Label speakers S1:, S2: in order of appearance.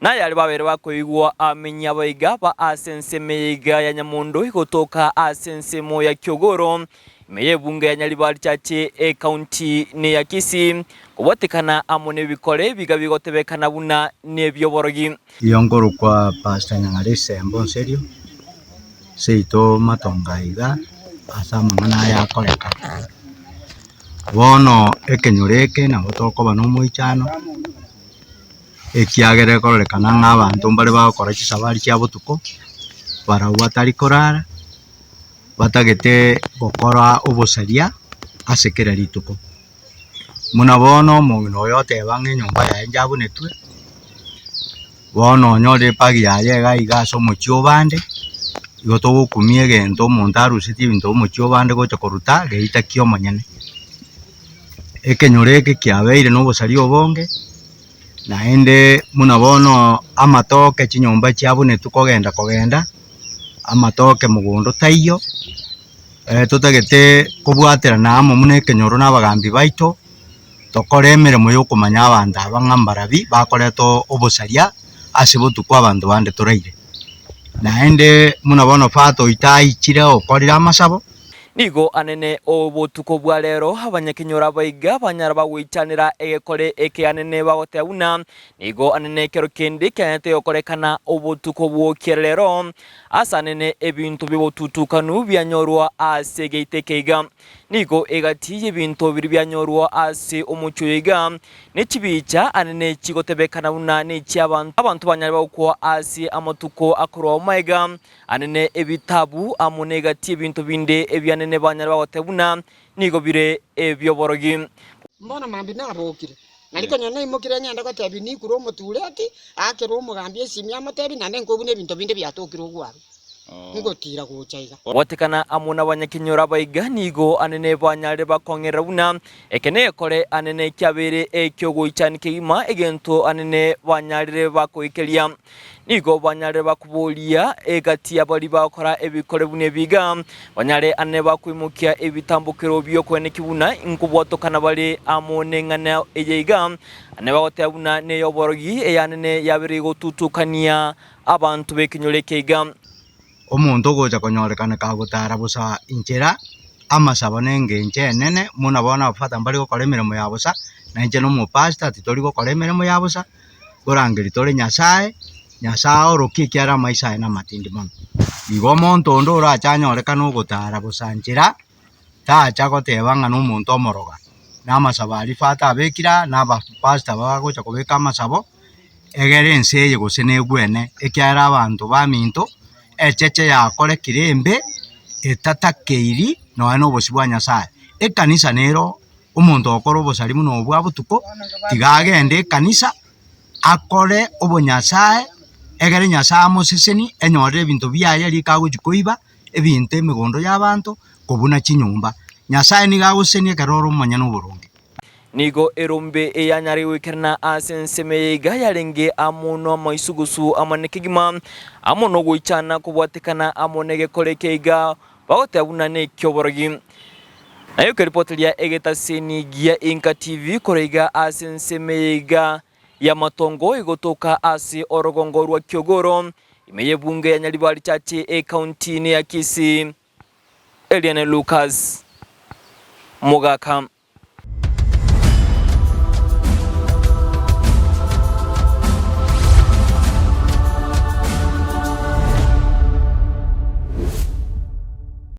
S1: Nayare babere bakoigwa amenyi abaiga ba ase ensemo eye iga ya Nyamondo igotoka ase ensemo ya Kiogoro, ime y'ebunge ya Nyaribari Chache ecounty neya Kisii, kobwatekana amo nebikore ebiga bigotebekana buna nebioborogi.
S2: Iyo nkorokwa Pastor Nyang'are Esembo Nserio, seito Matongo aiga ase amang'ana aya akoreka. Bono ekenyoro eke nabo tokoba na omoichano. Ekiagera ekororekana ng'a abanto mbare bagokora chisabari chia botuko, barabwo batari korara, batagete gokora obosaria ase kera rituko. Buna bono omong'ina oyo oteba ng'a enyomba yaye njabunetwe, bono onyorire epagi yaye iga iga ase omochie obande, igo togokumia egento omonto arusetie ebinto omochie obande gocha koruta geita kia omonyene. Ekenyoro eke kiabeire na obosaria obonge. Naende buna bono amatoke chinyomba chiabunetwe kogenda kogenda, amatoke mogondo taiyo, totagete kobwaterana amo buna ekenyoro na abagambi baito, tokore emeremo ya okomanya abanto aba ng'a mbarabi bakoreta obosaria ase botuko abanto bande toraire. Naende buna bono father oito aichire okorire amasabo.
S1: Nigo anene obotuko bwa rero abanyakenyoro abaiga banyara bagoichanera egekore eke anene bagoteba buna nigo anene ekero kende kianete gokorekana obotuko bw'okiera rero ase anene ebinto bi'obotutukanu bianyorwa ase egeita eke iga. Nigo egati y'ebinto biria bianyorwa ase omochie oyo iga ne chibicha anene chigotebekana buna nechi'abanto abanto banyare bagokwa ase amatuko akorwa magega Anene ebitabu amo negati y'ebinto binde ebianene banyare bagoteba buna nigo bire ebi'oborogi.
S3: Mbono mambia nabokire, nari konya naimokire ngende gotebia nikure omotureti, aakerwe omogambi esimi amotebie naende nkoigwa nebinto binde biatokire ogwo abwo, ngotira gocha iga.
S1: Gotekana amo nabanyakenyoro abaiga nigo anene banyarire bakong'erera buna eke negekore anene kiabeire ekiogoichani kegima egento anene banyarire bakoikeria. Nigo banyare bakoboria egati y'abaria bagokora ebikore buna ebi iga, banyare ane bakoimokia ebitambokero bi'okoenekia buna inkobwatokana bare amo neng'ana eye iga, ane bagoteba buna ney'oborogi eyanene yabeire gotutukania abanto b'ekenyoro eke iga.
S2: Omonto ogocha konyorekana kagotara bosa inchera, amasabo nengencho enene, buna bono abafata mbari gokora emeremo ya bosa, na inche na omopastor titori gokora emeremo ya bosa. Nkorangeria tore Nyasae, Nyasae aorokie ekiagera amaiso aye namatindi mono. Igo omonto onde orache anyorekane ogotara bosa nchera, tacha goteba ng'a nomonto omoroga, na amasabo aria father abekire aa, na abapastor bagocha kobeka amasabo, egere ense eye gose negwene, ekiagera abanto baminto, echeche yakorekire embe, etatakeiri nonya na obosio bwa Nyasae. Ekanisa nero. Omonto ogokora obosari buna obwo bwa botuko, tiga agende ekanisa, akore obonyasae, egere Nyasae amosesenie, enyorere ebinto biaye rika agochia koiba, ebinto emegondo y'abanto, kobuna chinyomba. Nyasae nigo agosesenia ekero ore omonyene oboronge.
S1: Nigo erombe eyanyare goikerana ase ensemo eye iga yarenge amo namaisugusu amanene kegima, amo nogoichana kobwatekana amo negekora eke iga Bagoteba buna neki'oborogi. Naye okeripoteria egetaseni gia Inka TV korwa iga ase ensemo eye iga y'amatongo egotoka ase orogongo rwa Kiogoro, ime y'ebunge ya Nyaribari Chache ecounty ya Kisii. Eliane Lucas Mogaka.